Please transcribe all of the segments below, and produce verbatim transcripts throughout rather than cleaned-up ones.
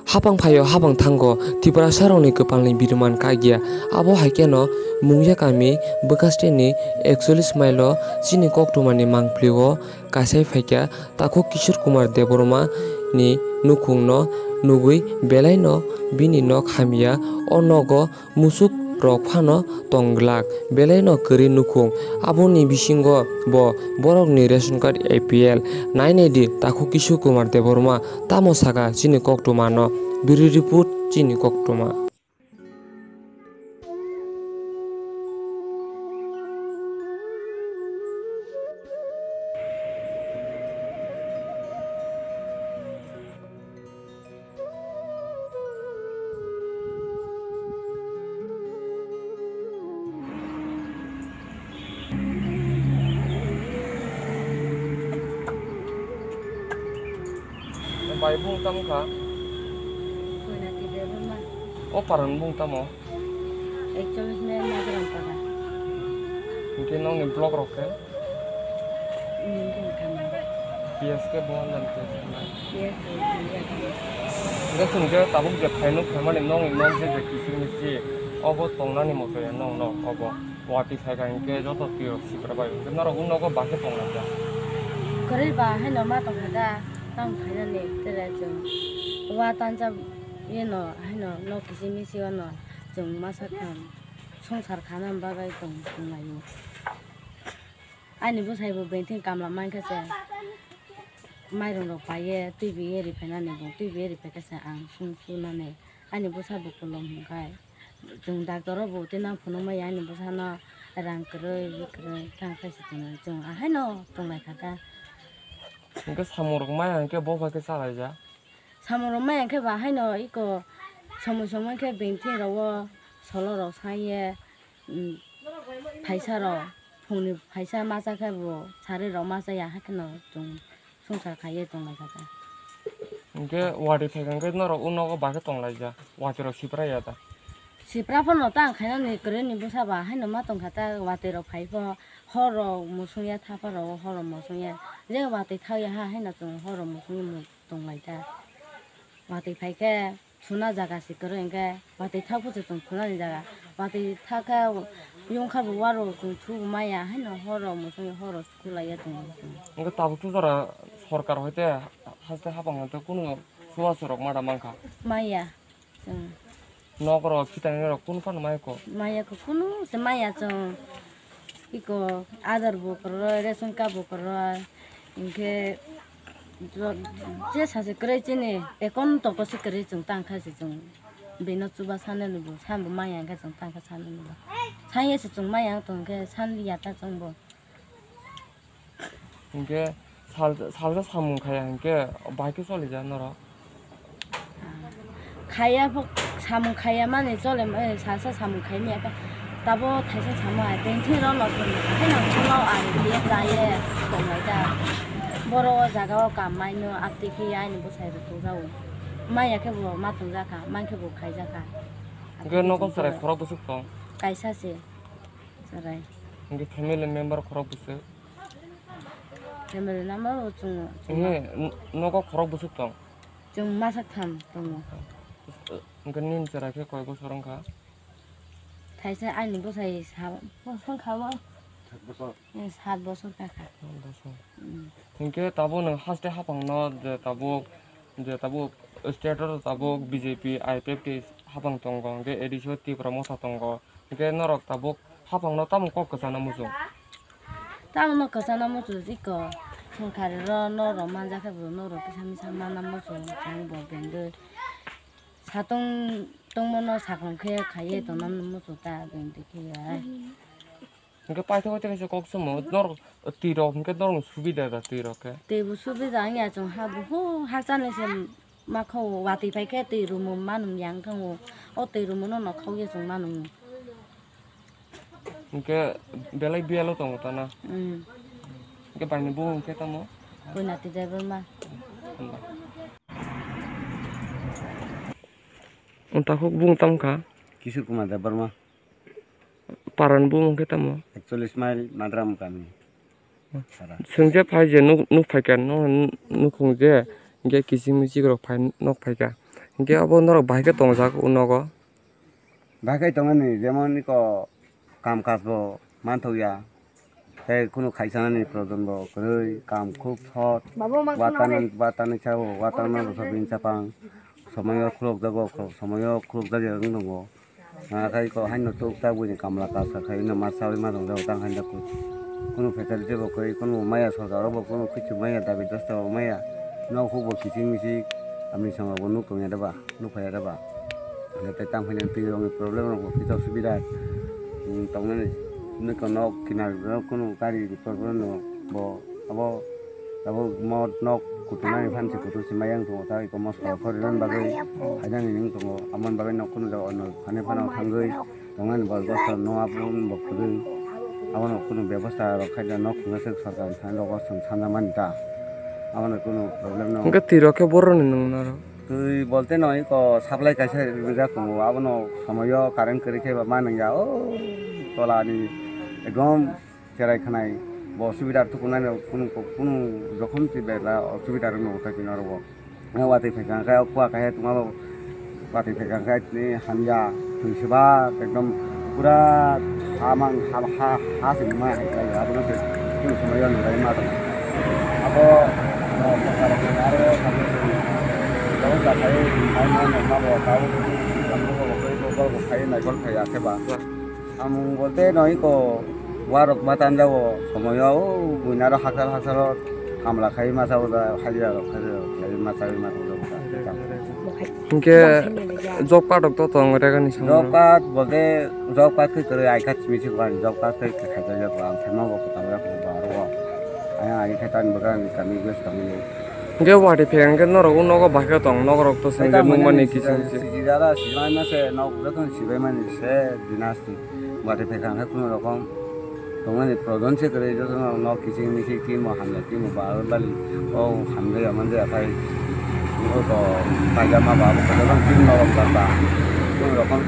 Hapang phaio hapang thango Tiprasarokni kwpalni biriman kagya. Abo hai kheno Mungya kami bwkhaste ni ekchollish mile o chini koktwmani mangpilio kasai phaikha takhuk Kishore Kumar Debbarma ni nukhungno nugwi belaino bini nok hamya o nogo musuk rok phano tong glak, belaino kwrwi nukhung. Aboni bisingo bo borokni ration card A P L. Nainai di, takhuk Kishore Kumar Debbarma tamo saka chini koktwmano. Bureau report, chini koktwma. Bai bung tamo kha? Koinati Debbarma. O paran bung tamo? Ekchollish mile Madram para. Hingke nongni block rok khe? Nini khe kamo. P S khe bo nang khe sanai. P S khe bo nang khe. Hingke chwng khe tabuk je phaino phaimani nongni nok je je kiching ni si, obo tongnani moto ya nong nok obo. Watwi phaikha hingke joto twi rok sipra bai hingke norok o nogo ba khe tonglaijak. Kwrwi ba haino ma tongkha da, tamo khainani tere chwng wa tanja yeno haino nok kiching ni si o no chwng masa kha. Swngchar khana bagwi tong tonglaio. Ani bwsai bo bengthing kamla mankha se, mairung rok paiye, twi biye riphainani bo, twi biye riphaikha se ang sung sunani. Ani bwsa bo kolom hwnkhai, chwng doctor o bo twi nang phunukmaya ani bwsano rang kwrwi, kwrwi tang khaisa chwng, chwng ahaino tonglaikha ta. Hwnkhe samung rok maya hwnkhe bo bai khe chalaijak. Samung rok maya hwnkhe ba haino iko somoi somoi khe bengthing rogo solo rok saiye, um, phaisa rok phungni phaisa masa khe bo sarwi rok masa ya hakheno chwng swngchar khaiye tonglaikha ta. Hwnkhe watwi phaikha hwnkhe norok o nogo ba khe tonglaijak, watwi rok sipra ya ta? Sipra phano tang khainani kwrwini bwsa ba haino ma tongkha ta, watwi rok phai pho hor rok musung ya, thapha rok hor rok musung ya, je watwi thak ya ha haino chwng hor rok musung ya. Tonglaijak. Watwi phaikhe suna jaga se kwrwi hwnkhe watwi thakphuru chwng sunani jaga. Watwi thakhe yungkha bo uaro chwng thubo maya haino horo musungwi horo sukulaiya tongo chwng. Hwnkhe tabuk jora sorkar hoite haste hapang hoite kunu chubachu rok mada mankha? Maya. Chwng. Nok rok, khitanai rok kunu phano mai kho? Maya kho, kunu se maya chwng. Iko Aadhaar bo kwrwi, ration card bo kwrwi, hinkhe jo-, je sachi kwrwi chini account toko se kwrwi chwng tangkha se chwng. Bino chuba sanani bo, sanbo maya hinkhe chwng tangkha sanani bo. Sanya se chwng maya wng tongkhe sanliya ta chwngbo. Hinkhe sal-, salsa samung khaiya hinkhe bai khe cholijak norok? Khaiya pho, samung khaiya mani chole, eh, salsa samung khai maya khe tabo thaisa samung ai, bengthi rok no chwng haino solo ai hiye chaye tonglai da. Boro o jaga o kam maino aptwi khe aini bwsai rok tongjago. Maya khe bo ma tongjakha, man khe bo khaijakha. Hinkhe nogo chwrai khorok bwswk tong? Kaisa se chwrai. Hinkhe family member khorok bwswk? Family number o chwng, chwng. Hinkhe n-, nogo khorok bwswk tong? Chwng masa tham tongo. Hinkhe nini chwrai khe koi bosor wngkha? Thaisa aini bwsai sa-, bosong kha o. Sat bosor. Eh, sat bosor kakha. Sat bosor. Mm. Hinkhe tabuk nwng haste haphangno je tabuk, je tabuk state o tabuk B J P, I P F T haphang tongo, hinkhe A D C o Tipra Motha tongo. Hinkhe norok tabuk haphangno tamo kok kwchana muchung? Tamo no kwchana muchung iko sorkari ro norok manjakhe bo norok kisa misa mana muchung chwng bo bengwi. Satung tongmano saklong khe khaiye tongna muchung ta bengwi khe ya. Hinkhe paithago tei kaisa kok sumo norok twi rok hinkhe norok subida da twi rok khe? Twi bo subida wngya chwng ha bo hu hakchani se. Ma kho watwi pai khe twi rumo manum yang thango. O twi rumo no nok khao ye chwng manum. Hinkhe belai biyalo tongo ta na? Mm. Hinkhe baini bumung hinkhe tamo? Koinati Debbarma. Hamba. Wng takhuk bumung tamo kha? Kishore Kumar Debbarma. Paran bumung khe tamo? Ekchollish mile Madram kami. Sara. Chwng je phai je nuk, nuk phaikha, no, nukhung je, hinkhe kiching miching rok phai, nok phaikha. Hinkhe abo norok bahai khe tongjak o nogo. Bahai khe tongmani, jemon iko kam kaj bo manthokya, tei kunu khaisanani projon bo kwrwi, kam khub sot, Babo, ma watani, khna watani sao, watani ma bwsa bini chapang, somoyo khulukjago, somoyo khulukjagya wng tongo. Nangkhe iko haino tuk tak buini kamla kasa khai no ma chaui ma tongjago tang haino kunu facility bo kwrwi, kunu maya sorkar o bo kunu kichu maya dabi dosta bo maya, nok huk bo kiching miching, amni song rok bo nuk tongya da ba? Nuk phaiya da ba? Hwnkhe tei tang phai nang twi rokni problem rok bo kisa subida, hmm, tongnani. Nokha nok kinar rok kunu gari problem rok bo abo, abo mo nok kutunani phan se kutu se mayang tongo ta iko moskha phori nani bagwi hainani wng tongo. Amoni bagwi nok kunu jaga ono phani phano thangwi tongnani boi bosta no abo bo kwrwi. Abono kunu bebosta rok khaida nok khunga se sorkar thani rogo chwng sanjamani ta. Abono kunu problem no. Hwnkhe twi rok khe boroni nung naro. Twi bolte no iko supply kaisa rijak tongo, abono somoyo current kwrwi khe ba ma nangya o tola ni ekdom cherai khanai bo subida tukunani kunu kunu jokhom twi bela subida rok nang thai twi naro bo. Watwi phaikha khe o kua kaiha tongma bo watwi phaikha khe tini hamya twi swbak ekdom pura ha mang ha ha ha se ma hai khlai abono se kunu somoyo nung lai ma tong abo. Aro kami tongo, tongo jakai, hai ma nokma bo, tabo bo, tamo bo, bo, bo, bo, bo, khai, naikol khai, akhe ba. Samung bolte no iko, warok ma tanjago, somoyo, o, buinaro haksal, haksalo, hamla khai, masa uda, hajira rok, hajira rok, khai, masa, masa uda, uda, uda. Hinkhe job card rok to tong rega ni samung. Job card bolte, job card khe kwrwi, I card simi se kwrwi, job card khe khaijak ya, ang thangma bo kwtal ya, bo aro. Ayang, ayang khe tani bwkha ni kami gas tangwi. Hingke watwi phai hingke norok o nogo bahai khe tong, nogo rok to sengkhe nukmani kiching kiching. Sijara sibaima se nok jotono sibaimani se dinasti. Watwi phai kha hingke kunu rokom tongmani projon se kwrwi jotono nok kiching miching timo hamya timo ba bali o hamjaya manjaya khai o to paijama ba bo jotono tin norok ba kunu rokom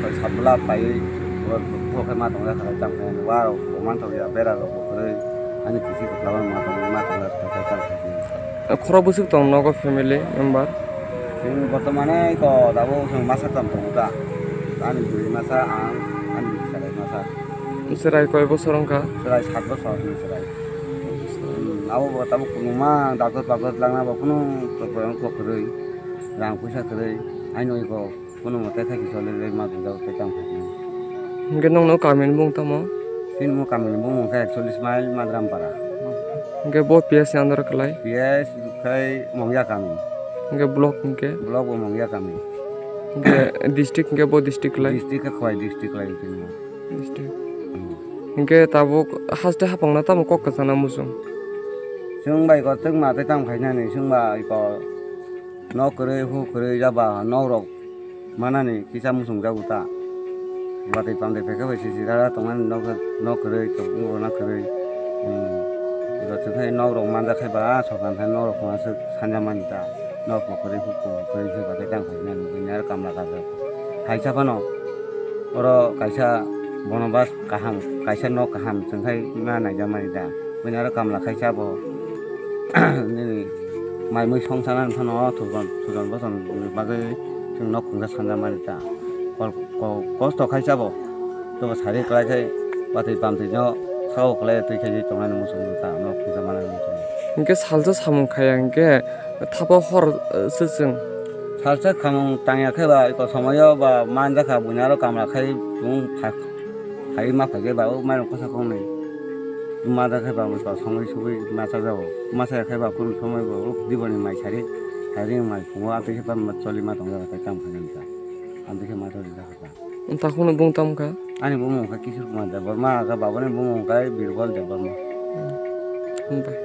soi sabla pai o bo khe ma tongya kha tang khe wa rok bo manthok ya bera rok bo kwrwi ani kiching kwchla ma tong ma tong ya kha tang khe. Khorok bwswk tong nogo family member? Chwng bortomane iko tabuk chwng masa tong tongo ta. Ani bwrwi masa, ang, ani chwrai masa. Chwrai koi bosor wngkha? Chwrai sat bosor ni chwrai. Hmm, abo bo tabuk kwbangma doctor toktor langna bo kunu problem kok kwrwi, rang puisa kwrwi, haino iko. Kunu mote khe kisa le le ma dujak tei tang phai. Hingke nongno kamini bung tamo? Chini mo kamini bung khe ekchollis mile Madrampara. Hingke bo P S ni under kwlai? P S khai Mongya kami. Hingke block hingke? Block bo Mongya kami. Hingke district hingke bo district kwlai? District khe Khowai district kwlai chini mo. District. Hmm. Hingke tabuk haste hapangna tamo kok kwchana muchung? Chwng bai ko twk ma tei tang phainani chwng bai ko nok kwrwi hu kwrwi jaba nok rok manani kisa muchungjago ta. Batwi pamtwi phaikhe bai sisi dara tongmani nok, nok kwrwi, tok wngkha nok kwrwi. Hmm. Eba chwngkhe nok rok manjak khe ba, ah, sokan thani nok rok kwmasa sanjak mani ta. Nok bo kwrwi, huk bo kwrwi khe ba khe tang khainani, buini aro kamla kajak. Kaisa phano oro kaisa bono bas kaham, kaisa nok kaham chwngkhai ma naijak mani ta. Buini aro kamla khaisa bo nini mai mui songchana phano thujon, thujon bochon bagwi chwng nok khungsa sanjak mani ta. Kol-, ko-, kosto khaisa bo. Tobo sari kwlai khai watwi pamtwi no sao kwlai twi khai tongnani muchung ta nok khungsa manani muchung. Hinkhe salsa samung khaya hinkhe thapa hor, eh, se chwng. Salsa khamung tangya khe ba eko somoyo ba manjakha buini aro kamla khai chwng pha-, khai ma phaikhe ba o mairung kosa kongnwi. Mada khe ba bwsa songwi sugwi masa jago. Masa ya khe ba kunu somoi bo o diboni mai sari, sari mai phungo amtwi khe ba choli ma tong jago tei tamo khe nang kha. Amtwi khe ma choli jago kha. Takhuk no bung tamo kha? Ani bumung kha Kishore Kumar Debbarma, kha babani bumung kha Birbal Debbarma. Hmm. Hambai.